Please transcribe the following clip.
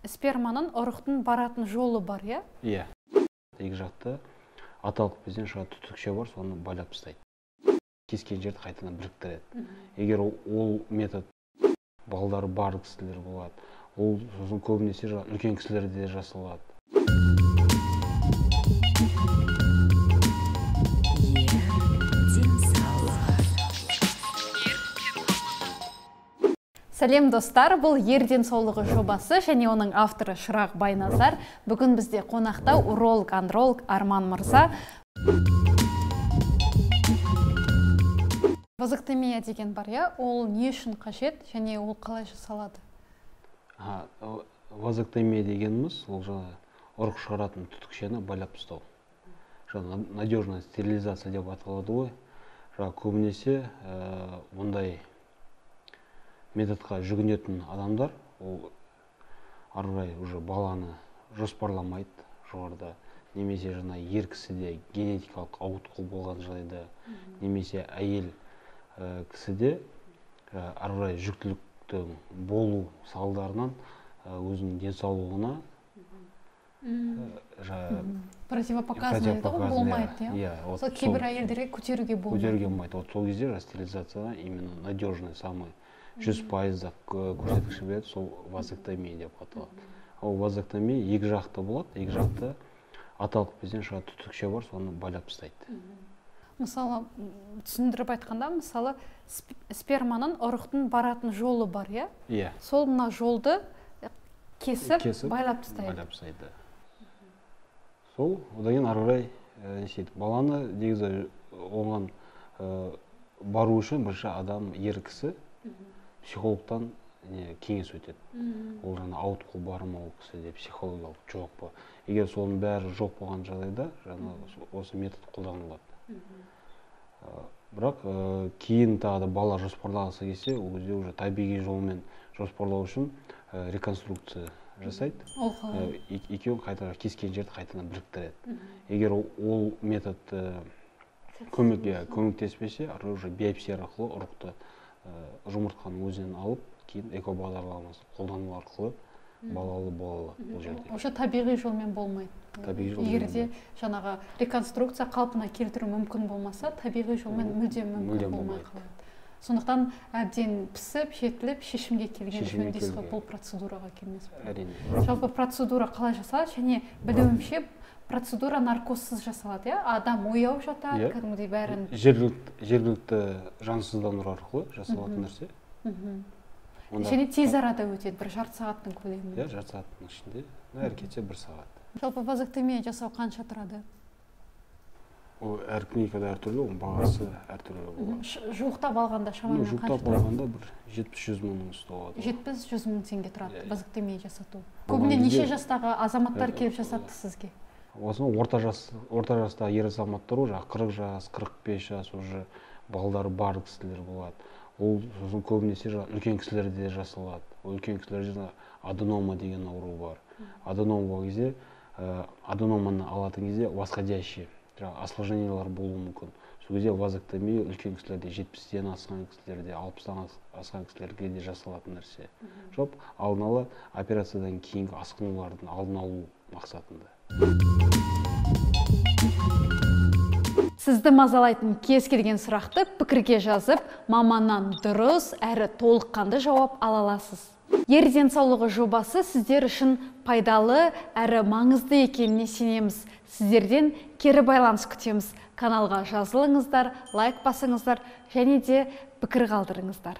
Сперманың, ұрықтың баратын жолы бар, иә? Иә. Екі жақты аталық безден шығатын түтікше бар, соны байлап тастайды. Кескен жерді қайтадан біріктіреді. Егер ол метод балдары бар кісілер болады, ол сосын көбінесе үлкен кісілерде жасалады. Сәлем достар, бұл Ер денсаулығы жобасы және оның авторы Шырақ Байназар. Бүгін бізде қонақта уролог, андролог Арман мырза. Вазэктомия деген бар, иә? Ол не үшін қажет және ол қалай жасалады? Вазэктомия дегеніміз ол жаңа ұрық шығаратын түтікшені байлап тастау. Жаңа надежная стерилизация деп аталады ғой. Жаңа көбінесе ондай методқа жүгінетін адамдар ол ары қарай уже баланы жоспарламайды жоғарыда, немесе жаңа ер кісіде генетикалық ауытқу болған жағдайда, немесе әйел кісіде ары қарай жүктіліктің болу салдарынан өзінің денсаулығына противопоказаны болмайды, иә? Сол кейбір әйелдерге көтеруге болмайды. Көтеруге болмайды. Вот сол кезде стерилизация именно надежный самый 100% көрсеткіш береді, сол вазэктомия деп аталады. Ол вазэктомия екі жақты болады, екі жақты аталық безден шығатын түтікше бар, соны байлап тастайды. Мысалы, түсіндіріп айтқанда, мысалы, сперманың, ұрықтың баратын жолы бар, иә? Иә. Сол мына жолды кесіп, байлап тастайды. Байлап тастайды. Сол, одан кейін ары қарай не істейді? Баланы негізі оған бару үшін бірінші адам, ер кісі психологтан кеңес өтеді. Ол жаңа ауытқу бар ма ол кісіде, психологиялық жоқ па. Егер соның бәрі жоқ болған жағдайда жаңа осы метод қолданылады. Бірақ кейін тағы да бала жоспарлағысы келсе, ол кезде уже табиғи жолмен жоспарлау үшін реконструкция жасайды. Ол қалай? Екеуін қайта кескен жерді қайтадан біріктіреді. Егер ол метод көмектеспесе, ары уже биопсия арқылы ұрықты жұмыртқаның өзінен алып, кейін эко бағдарламасын қолдану арқылы балалы бола алады бұл жерде. Уже табиғи жолмен болмайды. Табиғи жолмен. Егер де жаңағы реконструкция қалпына келтіру мүмкін болмаса, табиғи жолмен мүлдем мүмкін болмай қалады. Сондықтан әбден пісіп, жетіліп, шешімге келген жөн дейсіз ғой, бұл процедураға келмес бұрын. Әрине. Жалпы процедура қалай жасалады және білуімше процедура наркозсыз жасалады, иә? Адам ояу жатады, кәдімгідей бәрін. Жергілікті жансыздандыру арқылы жасалатын нәрсе. Және тез арада өтеді, бір жарты сағаттың көлемінде. Иә, жарты сағаттың ішінде, әрі кетсе бір сағат. Жалпы вазэктомия жасау қанша тұрады? Ол әр клиникада әртүрлі, оның бағасы әртүрлі болады. Жуықтап алғанда шамамен қанша? Жуықтап алғанда бір 70-100 мыңның үсті болады. 70-100 мың теңге тұрады вазэктомия жасату. Көбіне неше жастағы азаматтар келіп жасатты сізге? Осыны орта жастағы ер азаматтар уже 40 жас, 45 жас уже балдары бар кісілер болады. Ол сосын көбінесе үлкен кісілерде жасалады. Үлкен кісілерде аденома деген ауру бар. Аденома болған кезде, аденоманы алатын кезде восходящий осложнениялар болуы мүмкін. Сол кезде вазэктомия үлкен кісілерде, 70-тен асқан кісілерде, 60-тан асқан кісілерге де жасалатын нәрсе. Жалпы алдын ала операциядан кейінгі асқынулардың алдын алу мақсатында. Сізді мазалайтын кез келген сұрақты пікірге жазып, маманнан дұрыс әрі толыққанды жауап ала аласыз. Ер денсаулығы жобасы сіздер үшін пайдалы әрі маңызды екеніне сенеміз. Сіздерден кері байланыс күтеміз. Каналға жазылыңыздар, лайк басыңыздар және де пікір қалдырыңыздар.